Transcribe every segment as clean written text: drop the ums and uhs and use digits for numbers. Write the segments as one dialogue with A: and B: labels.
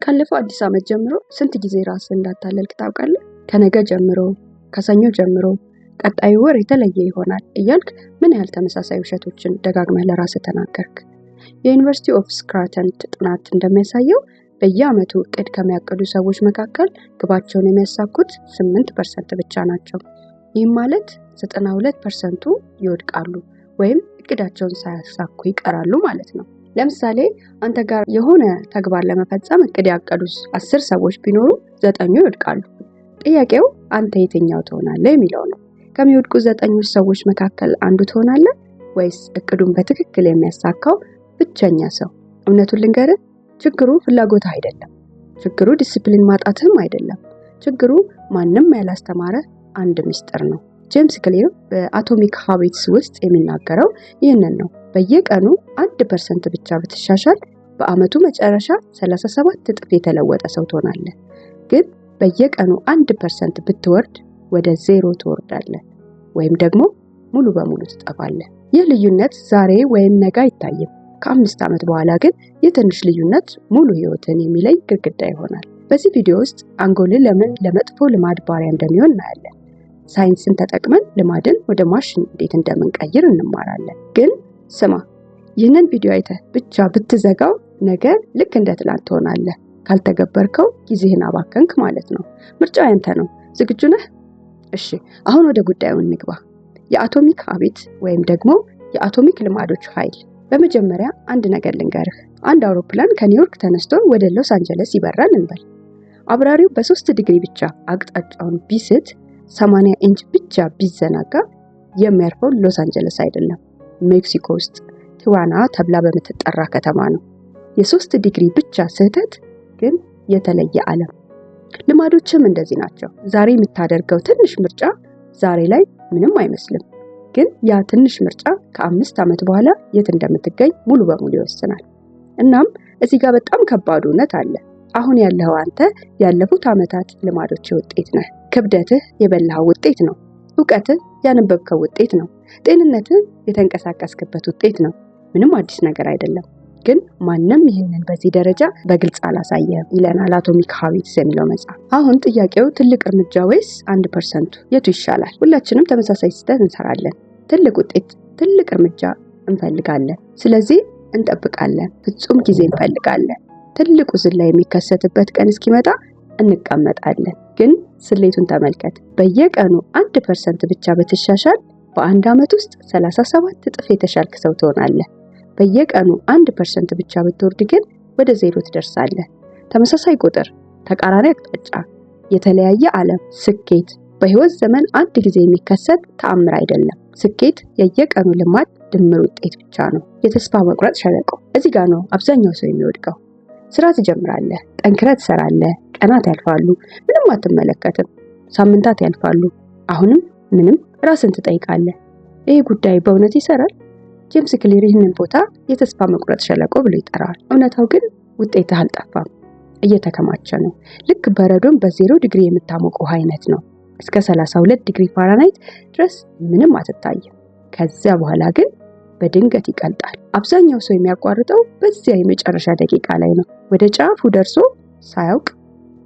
A: ካለፈው አዲስ ዓመት ጀምሮ ስንት ጊዜ ራስህን እንዳታለልክ ታውቃለህ? ከነገ ጀምሮ፣ ከሰኞ ጀምሮ፣ ቀጣዩ ወር የተለየ ይሆናል እያልክ ምን ያህል ተመሳሳይ ውሸቶችን ደጋግመህ ለራስህ ተናገርክ? የ University of Scranton ጥናት እንደሚያሳየው በየዓመቱ እቅድ ከሚያቅዱ ሰዎች መካከል ግባቸውን የሚያሳኩት 8% ብቻ ናቸው። ይህም ማለት 92%ቱ ይወድቃሉ ወይም እቅዳቸውን ሳያሳኩ ይቀራሉ ማለት ነው። ለምሳሌ አንተ ጋር የሆነ ተግባር ለመፈጸም እቅድ ያቀዱ 10 ሰዎች ቢኖሩ ዘጠኙ ይወድቃሉ። ጥያቄው አንተ የትኛው ትሆናለህ የሚለው ነው። ከሚወድቁ ዘጠኙ ሰዎች መካከል አንዱ ትሆናለህ ወይስ እቅዱን በትክክል የሚያሳካው ብቸኛ ሰው? እውነቱን ልንገርህ፣ ችግሩ ፍላጎትህ አይደለም። ችግሩ ዲስፕሊን ማጣትህም አይደለም። ችግሩ ማንም ያላስተማረ አንድ ምስጢር ነው። ጄምስ ክሊር በ Atomic Habits ውስጥ የሚናገረው ይህንን ነው። በየቀኑ 1% ብቻ ብትሻሻል በአመቱ መጨረሻ 37 እጥፍ የተለወጠ ሰው ትሆናለህ። ግን በየቀኑ 1% ብትወርድ ወደ ዜሮ ትወርዳለህ ወይም ደግሞ ሙሉ በሙሉ ትጠፋለህ። ይህ ልዩነት ዛሬ ወይም ነገ አይታይም። ከ5 ዓመት በኋላ ግን ይህ ትንሽ ልዩነት ሙሉ ህይወትን የሚለይ ግድግዳ ይሆናል። በዚህ ቪዲዮ ውስጥ አንጎልህ ለምን ለመጥፎ ልማድ ባሪያ እንደሚሆን እናያለን። ሳይንስን ተጠቅመን ልማድን ወደ ማሽን እንዴት እንደምንቀይር እንማራለን። ግን ስማ፣ ይህንን ቪዲዮ አይተህ ብቻ ብትዘጋው ነገ ልክ እንደ ትላንት ትሆናለህ። ካልተገበርከው ጊዜህን አባከንክ ማለት ነው። ምርጫው ያንተ ነው። ዝግጁ ነህ? እሺ፣ አሁን ወደ ጉዳዩ እንግባ። የ Atomic Habit ወይም ደግሞ የአቶሚክ ልማዶች ኃይል። በመጀመሪያ አንድ ነገር ልንገርህ። አንድ አውሮፕላን ከኒውዮርክ ተነስቶ ወደ ሎስ አንጀለስ ይበራል እንበል። አብራሪው በ3 ዲግሪ ብቻ አቅጣጫውን ቢስት፣ 80 ኢንች ብቻ ቢዘናጋ የሚያርፈው ሎስ አንጀለስ አይደለም፣ ሜክሲኮ ውስጥ ቲዋና ተብላ በምትጠራ ከተማ ነው። የ3 ዲግሪ ብቻ ስህተት ግን የተለየ ዓለም። ልማዶችም እንደዚህ ናቸው። ዛሬ የምታደርገው ትንሽ ምርጫ ዛሬ ላይ ምንም አይመስልም፣ ግን ያ ትንሽ ምርጫ ከ5 ዓመት በኋላ የት እንደምትገኝ ሙሉ በሙሉ ይወስናል። እናም እዚህ ጋር በጣም ከባዱ እውነት አለ። አሁን ያለኸው አንተ ያለፉት ዓመታት ልማዶች ውጤት ነህ። ክብደትህ የበላኸው ውጤት ነው። እውቀትህ ያነበብከው ውጤት ነው። ጤንነትህ የተንቀሳቀስክበት ውጤት ነው። ምንም አዲስ ነገር አይደለም። ግን ማንም ይህንን በዚህ ደረጃ በግልጽ አላሳየም ይለናል Atomic Habits የሚለው መጽሐፍ። አሁን ጥያቄው ትልቅ እርምጃ ወይስ 1%ቱ የቱ ይሻላል? ሁላችንም ተመሳሳይ ስህተት እንሰራለን። ትልቅ ውጤት፣ ትልቅ እርምጃ እንፈልጋለን። ስለዚህ እንጠብቃለን። ፍጹም ጊዜ እንፈልጋለን። ትልቁ ዝላይ የሚከሰትበት ቀን እስኪመጣ እንቀመጣለን። ግን ስሌቱን ተመልከት። በየቀኑ 1% ብቻ ብትሻሻል በአንድ ዓመት ውስጥ 37 እጥፍ የተሻልክ ሰው ትሆናለህ። በየቀኑ 1% ብቻ ብትወርድ ግን ወደ ዜሮ ትደርሳለህ። ተመሳሳይ ቁጥር፣ ተቃራኒ አቅጣጫ፣ የተለያየ ዓለም። ስኬት በህይወት ዘመን አንድ ጊዜ የሚከሰት ተአምር አይደለም። ስኬት የየቀኑ ልማድ ድምር ውጤት ብቻ ነው። የተስፋ መቁረጥ ሸለቆ። እዚህ ጋር ነው አብዛኛው ሰው የሚወድቀው። ስራ ትጀምራለህ፣ ጠንክረህ ትሰራለህ፣ ቀናት ያልፋሉ፣ ምንም አትመለከትም። ሳምንታት ያልፋሉ፣ አሁንም ምንም። ራስን ትጠይቃለህ፣ ይህ ጉዳይ በእውነት ይሰራል? ጄምስ ክሊር ይህንን ቦታ የተስፋ መቁረጥ ሸለቆ ብሎ ይጠራዋል። እውነታው ግን ውጤትህ አልጠፋም፣ እየተከማቸ ነው። ልክ በረዶን በ0 ዲግሪ የምታሞቅ ውሃ አይነት ነው። እስከ 32 ዲግሪ ፋራናይት ድረስ ምንም አትታይም። ከዚያ በኋላ ግን በድንገት ይቀልጣል። አብዛኛው ሰው የሚያቋርጠው በዚያ የመጨረሻ ደቂቃ ላይ ነው። ወደ ጫፉ ደርሶ ሳያውቅ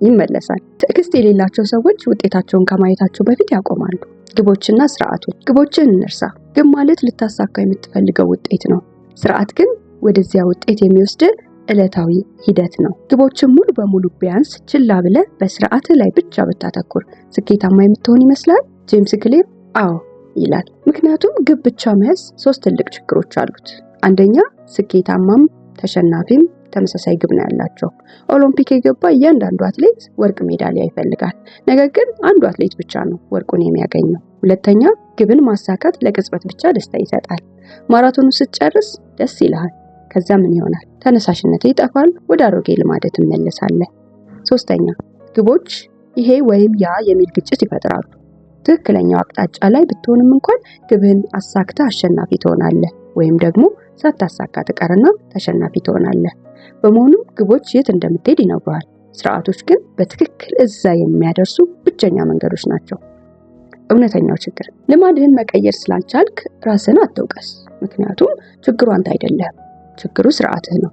A: ይመለሳል። ትዕግስት የሌላቸው ሰዎች ውጤታቸውን ከማየታቸው በፊት ያቆማሉ። ግቦችና ስርዓቶች። ግቦችን እንርሳ። ግብ ማለት ልታሳካ የምትፈልገው ውጤት ነው። ስርዓት ግን ወደዚያ ውጤት የሚወስድ ዕለታዊ ሂደት ነው። ግቦችን ሙሉ በሙሉ ቢያንስ ችላ ብለህ በስርዓት ላይ ብቻ ብታተኩር ስኬታማ የምትሆን ይመስላል? ጄምስ ክሊር አዎ ይላል። ምክንያቱም ግብ ብቻ መያዝ ሶስት ትልቅ ችግሮች አሉት። አንደኛ፣ ስኬታማም ተሸናፊም ተመሳሳይ ግብ ነው ያላቸው። ኦሎምፒክ የገባ እያንዳንዱ አትሌት ወርቅ ሜዳሊያ ይፈልጋል። ነገር ግን አንዱ አትሌት ብቻ ነው ወርቁን የሚያገኘው። ሁለተኛ፣ ግብን ማሳካት ለቅጽበት ብቻ ደስታ ይሰጣል። ማራቶኑ ስትጨርስ ደስ ይልሃል። ከዛ ምን ይሆናል? ተነሳሽነት ይጠፋል። ወደ አሮጌ ልማድ ትመለሳለህ። ሶስተኛ፣ ግቦች ይሄ ወይም ያ የሚል ግጭት ይፈጥራሉ። ትክክለኛው አቅጣጫ ላይ ብትሆንም እንኳን ግብህን አሳክተህ አሸናፊ ትሆናለህ፣ ወይም ደግሞ ሳታሳካ ትቀርና ተሸናፊ ትሆናለህ። በመሆኑም ግቦች የት እንደምትሄድ ይነግሩሃል። ስርዓቶች ግን በትክክል እዛ የሚያደርሱ ብቸኛ መንገዶች ናቸው። እውነተኛው ችግር ልማድህን መቀየር ስላልቻልክ ራስህን አትውቀስ። ምክንያቱም ችግሩ አንተ አይደለህም፣ ችግሩ ስርዓትህ ነው።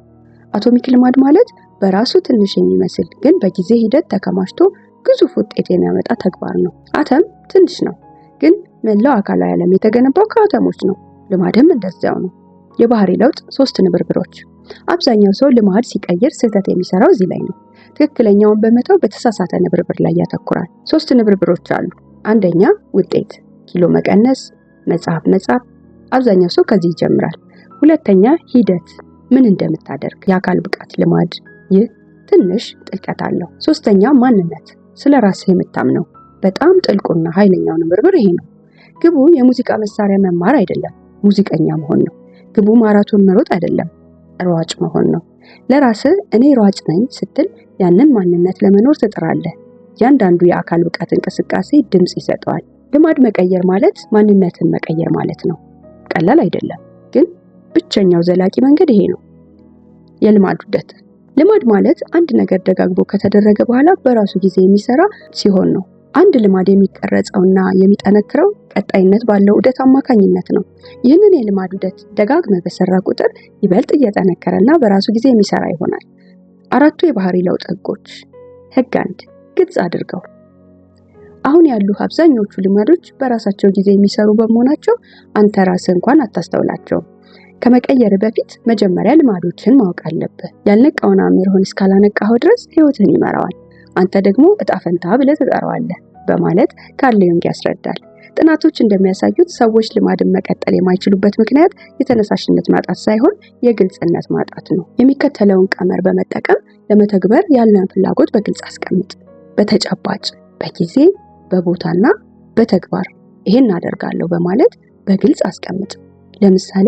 A: አቶሚክ ልማድ ማለት በራሱ በራሱ ትንሽ የሚመስል ግን በጊዜ ሂደት ተከማችቶ ግዙፍ ውጤት የሚያመጣ ተግባር ነው። አተም ትንሽ ነው፣ ግን መላው አካላዊ ዓለም የተገነባው ከአተሞች ነው። ልማድም እንደዚያው ነው። የባህሪ ለውጥ ሶስት ንብርብሮች። አብዛኛው ሰው ልማድ ሲቀይር ስህተት የሚሰራው እዚህ ላይ ነው። ትክክለኛውን በመተው በተሳሳተ ንብርብር ላይ ያተኩራል። ሶስት ንብርብሮች አሉ። አንደኛ ውጤት፣ ኪሎ መቀነስ፣ መጽሐፍ መጻፍ። አብዛኛው ሰው ከዚህ ይጀምራል። ሁለተኛ ሂደት፣ ምን እንደምታደርግ፣ የአካል ብቃት ልማድ። ይህ ትንሽ ጥልቀት አለው። ሶስተኛ ማንነት፣ ስለ ራስህ የምታምነው። በጣም ጥልቁና ኃይለኛው ንብርብር ይሄ ነው። ግቡ የሙዚቃ መሳሪያ መማር አይደለም፣ ሙዚቀኛ መሆን ነው። ግቡ ማራቶን መሮጥ አይደለም፣ ሯጭ መሆን ነው። ለራስህ እኔ ሯጭ ነኝ ስትል ያንን ማንነት ለመኖር ትጥራለህ። እያንዳንዱ የአካል ብቃት እንቅስቃሴ ድምፅ ይሰጠዋል። ልማድ መቀየር ማለት ማንነትን መቀየር ማለት ነው። ቀላል አይደለም፣ ግን ብቸኛው ዘላቂ መንገድ ይሄ ነው። የልማድ ውደት። ልማድ ማለት አንድ ነገር ደጋግቦ ከተደረገ በኋላ በራሱ ጊዜ የሚሰራ ሲሆን ነው። አንድ ልማድ የሚቀረጸውና የሚጠነክረው ቀጣይነት ባለው ዑደት አማካኝነት ነው። ይህንን የልማድ ዑደት ደጋግመህ በሰራ ቁጥር ይበልጥ እየጠነከረና በራሱ ጊዜ የሚሰራ ይሆናል። አራቱ የባህሪ ለውጥ ህጎች። ህግ አንድ፣ ግልጽ አድርገው። አሁን ያሉ አብዛኞቹ ልማዶች በራሳቸው ጊዜ የሚሰሩ በመሆናቸው አንተ ራስህ እንኳን አታስተውላቸውም። ከመቀየር በፊት መጀመሪያ ልማዶችን ማወቅ አለብህ። ያልነቃውን አእምሮህን እስካላነቃኸው ድረስ ህይወትህን ይመራዋል። አንተ ደግሞ እጣ ፈንታ ብለህ ትጠራዋለህ በማለት ካርል ዩንግ ያስረዳል። ጥናቶች እንደሚያሳዩት ሰዎች ልማድን መቀጠል የማይችሉበት ምክንያት የተነሳሽነት ማጣት ሳይሆን የግልጽነት ማጣት ነው። የሚከተለውን ቀመር በመጠቀም ለመተግበር ያለን ፍላጎት በግልጽ አስቀምጥ። በተጨባጭ፣ በጊዜ፣ በቦታና በተግባር ይሄን አደርጋለሁ በማለት በግልጽ አስቀምጥ። ለምሳሌ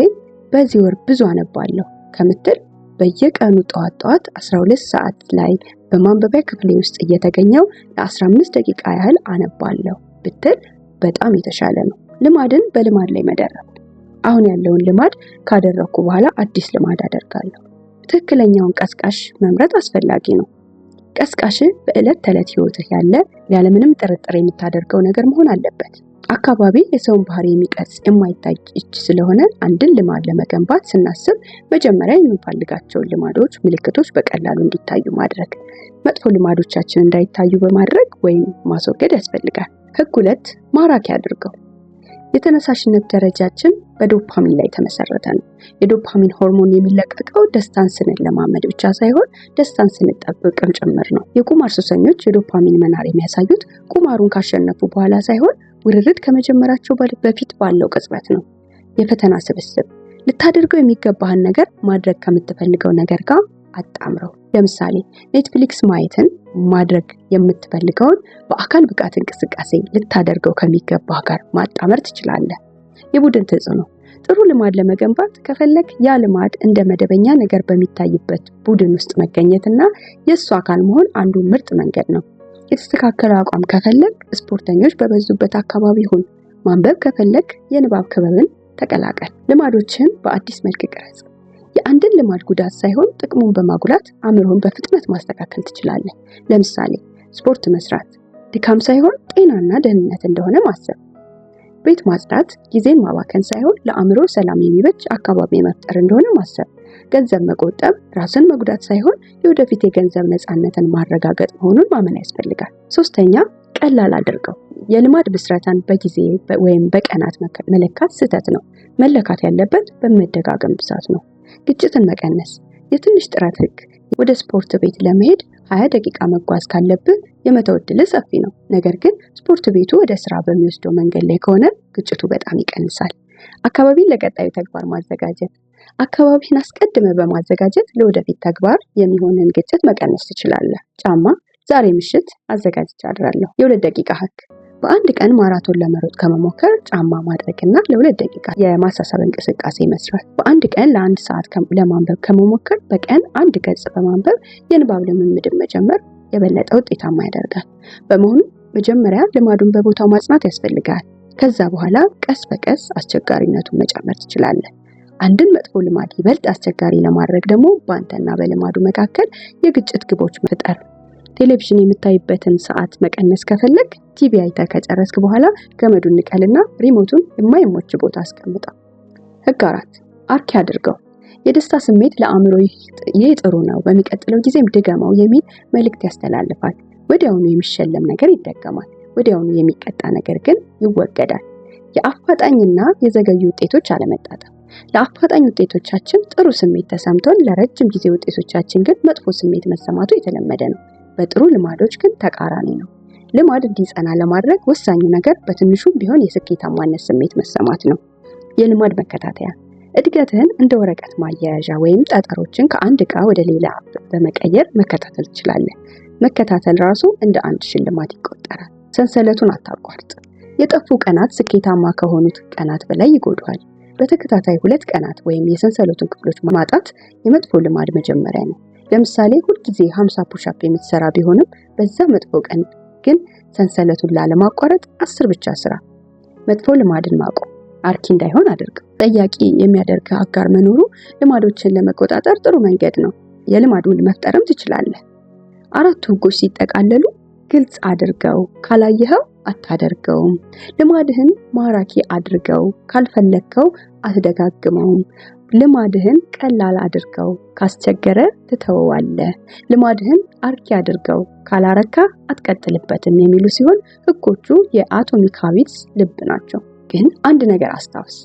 A: በዚህ ወር ብዙ አነባለሁ ከምትል በየቀኑ ጠዋት ጠዋት 12 ሰዓት ላይ በማንበቢያ ክፍሌ ውስጥ እየተገኘው ለ15 ደቂቃ ያህል አነባለሁ ብትል በጣም የተሻለ ነው። ልማድን በልማድ ላይ መደረብ። አሁን ያለውን ልማድ ካደረግኩ በኋላ አዲስ ልማድ አደርጋለሁ። ትክክለኛውን ቀስቃሽ መምረጥ አስፈላጊ ነው። ቀስቃሽ በዕለት ተዕለት ህይወትህ ያለ ያለምንም ጥርጥር የምታደርገው ነገር መሆን አለበት። አካባቢ የሰውን ባህሪ የሚቀርጽ የማይታይ እጅ ስለሆነ አንድን ልማድ ለመገንባት ስናስብ መጀመሪያ የምንፈልጋቸውን ልማዶች ምልክቶች በቀላሉ እንዲታዩ ማድረግ፣ መጥፎ ልማዶቻችን እንዳይታዩ በማድረግ ወይም ማስወገድ ያስፈልጋል። ህግ ሁለት፣ ማራኪ አድርገው። የተነሳሽነት ደረጃችን በዶፓሚን ላይ የተመሰረተ ነው። የዶፓሚን ሆርሞን የሚለቀቀው ደስታን ስንለማመድ ብቻ ሳይሆን ደስታን ስንጠብቅም ጭምር ነው። የቁማር ሱሰኞች የዶፓሚን መናር የሚያሳዩት ቁማሩን ካሸነፉ በኋላ ሳይሆን ውርርድ ከመጀመራቸው በፊት ባለው ቅጽበት ነው። የፈተና ስብስብ ልታደርገው የሚገባህን ነገር ማድረግ ከምትፈልገው ነገር ጋር አጣምረው። ለምሳሌ ኔትፍሊክስ ማየትን ማድረግ የምትፈልገውን በአካል ብቃት እንቅስቃሴ ልታደርገው ከሚገባህ ጋር ማጣመር ትችላለህ። የቡድን ተጽዕኖ ጥሩ ልማድ ለመገንባት ከፈለግ ያ ልማድ እንደ መደበኛ ነገር በሚታይበት ቡድን ውስጥ መገኘትና የእሱ አካል መሆን አንዱ ምርጥ መንገድ ነው። የተስተካከለ አቋም ከፈለግ ስፖርተኞች በበዙበት አካባቢ ሁን። ማንበብ ከፈለግ የንባብ ክበብን ተቀላቀል። ልማዶችህን በአዲስ መልክ ቅረጽ። የአንድን ልማድ ጉዳት ሳይሆን ጥቅሙን በማጉላት አእምሮህን በፍጥነት ማስተካከል ትችላለህ። ለምሳሌ ስፖርት መስራት ድካም ሳይሆን ጤናና ደህንነት እንደሆነ ማሰብ። ቤት ማጽዳት ጊዜን ማባከን ሳይሆን ለአእምሮ ሰላም የሚበጅ አካባቢ መፍጠር እንደሆነ ማሰብ። ገንዘብ መቆጠብ ራስን መጉዳት ሳይሆን የወደፊት የገንዘብ ነፃነትን ማረጋገጥ መሆኑን ማመን ያስፈልጋል። ሶስተኛ፣ ቀላል አድርገው። የልማድ ምስረታን በጊዜ ወይም በቀናት መለካት ስህተት ነው። መለካት ያለበት በመደጋገም ብዛት ነው። ግጭትን መቀነስ፣ የትንሽ ጥረት ህግ። ወደ ስፖርት ቤት ለመሄድ 20 ደቂቃ መጓዝ ካለብህ የመተው ዕድልህ ሰፊ ነው። ነገር ግን ስፖርት ቤቱ ወደ ስራ በሚወስደው መንገድ ላይ ከሆነ ግጭቱ በጣም ይቀንሳል። አካባቢን ለቀጣዩ ተግባር ማዘጋጀት። አካባቢን አስቀድመህ በማዘጋጀት ለወደፊት ተግባር የሚሆንን ግጭት መቀነስ ትችላለህ። ጫማ ዛሬ ምሽት አዘጋጅቼ አድራለሁ። የሁለት ደቂቃ ህግ። በአንድ ቀን ማራቶን ለመሮጥ ከመሞከር ጫማ ማድረግና ለ2 ደቂቃ የማሳሰብ እንቅስቃሴ መስራት። በአንድ ቀን ለአንድ ሰዓት ለማንበብ ከመሞከር በቀን አንድ ገጽ በማንበብ የንባብ ልምምድን መጀመር የበለጠ ውጤታማ ያደርጋል። በመሆኑ መጀመሪያ ልማዱን በቦታው ማጽናት ያስፈልጋል። ከዛ በኋላ ቀስ በቀስ አስቸጋሪነቱን መጨመር ትችላለህ። አንድን መጥፎ ልማድ ይበልጥ አስቸጋሪ ለማድረግ ደግሞ በአንተና በልማዱ መካከል የግጭት ግቦች መፍጠር። ቴሌቪዥን የምታይበትን ሰዓት መቀነስ ከፈለግ ቲቪ አይተህ ከጨረስክ በኋላ ገመዱን ንቀልና remote ኡን የማይመች ቦታ አስቀምጠው። ህግ አራት፣ አርኪ አድርገው። የደስታ ስሜት ለአእምሮ "ይህ ጥሩ ነው፣ በሚቀጥለው ጊዜም ድገመው" የሚል መልእክት ያስተላልፋል። ወዲያውኑ የሚሸለም ነገር ይደገማል። ወዲያውኑ የሚቀጣ ነገር ግን ይወገዳል። የአፋጣኝና የዘገዩ ውጤቶች አለመጣጣም። ለአፋጣኝ ውጤቶቻችን ጥሩ ስሜት ተሰምቶን ለረጅም ጊዜ ውጤቶቻችን ግን መጥፎ ስሜት መሰማቱ የተለመደ ነው። በጥሩ ልማዶች ግን ተቃራኒ ነው። ልማድ እንዲጸና ለማድረግ ወሳኙ ነገር በትንሹም ቢሆን የስኬታማነት ስሜት መሰማት ነው። የልማድ መከታተያ። እድገትህን እንደ ወረቀት ማያያዣ ወይም ጠጠሮችን ከአንድ ዕቃ ወደ ሌላ በመቀየር መከታተል ትችላለህ። መከታተል ራሱ እንደ አንድ ሽልማት ይቆጠራል። ሰንሰለቱን አታቋርጥ። የጠፉ ቀናት ስኬታማ ከሆኑት ቀናት በላይ ይጎዱሃል። በተከታታይ 2 ቀናት ወይም የሰንሰለቱን ክፍሎች ማጣት የመጥፎ ልማድ መጀመሪያ ነው። ለምሳሌ፣ ሁልጊዜ 50 push-up የምትሰራ ቢሆንም በዛ መጥፎ ቀን ግን ሰንሰለቱን ላለማቋረጥ 10 ብቻ ስራ። መጥፎ ልማድን ማቆም አርኪ እንዳይሆን አድርግ። ጠያቂ የሚያደርግ አጋር መኖሩ ልማዶችን ለመቆጣጠር ጥሩ መንገድ ነው። የልማድ ውል መፍጠርም ትችላለህ። አራቱ ህጎች ሲጠቃለሉ፣ ግልጽ አድርገው፣ ካላየኸው አታደርገውም። ልማድህን ማራኪ አድርገው፣ ካልፈለግከው አትደጋግመውም። ልማድህን ቀላል አድርገው፣ ካስቸገረ ትተወዋለህ። ልማድህን አርኪ አድርገው፣ ካላረካ አትቀጥልበትም የሚሉ ሲሆን ህጎቹ የ Atomic Habits ልብ ናቸው። ግን አንድ ነገር አስታውስ፣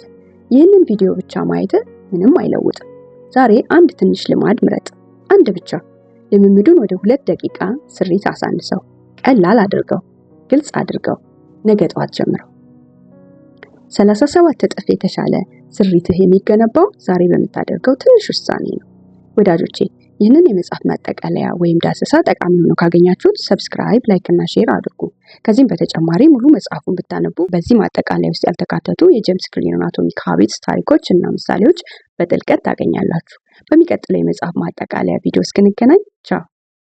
A: ይህንን ቪዲዮ ብቻ ማየት ምንም አይለውጥም። ዛሬ አንድ ትንሽ ልማድ ምረጥ፣ አንድ ብቻ። ልምምዱን ወደ 2 ደቂቃ ስሪት አሳንሰው፣ ቀላል አድርገው፣ ግልጽ አድርገው፣ ነገ ጠዋት ጀምረው። 37 እጥፍ የተሻለ ስሪትህ የሚገነባው ዛሬ በምታደርገው ትንሽ ውሳኔ ነው። ወዳጆቼ፣ ይህንን የመጽሐፍ ማጠቃለያ ወይም ዳሰሳ ጠቃሚ ሆኖ ካገኛችሁት subscribe፣ like እና share አድርጉ። ከዚህም በተጨማሪ ሙሉ መጽሐፉን ብታነቡ በዚህ ማጠቃለያ ውስጥ ያልተካተቱ የጄምስ ክሊርን Atomic Habits ታሪኮች እና ምሳሌዎች በጥልቀት ታገኛላችሁ። በሚቀጥለው የመጽሐፍ ማጠቃለያ ቪዲዮ እስክንገናኝ ቻው።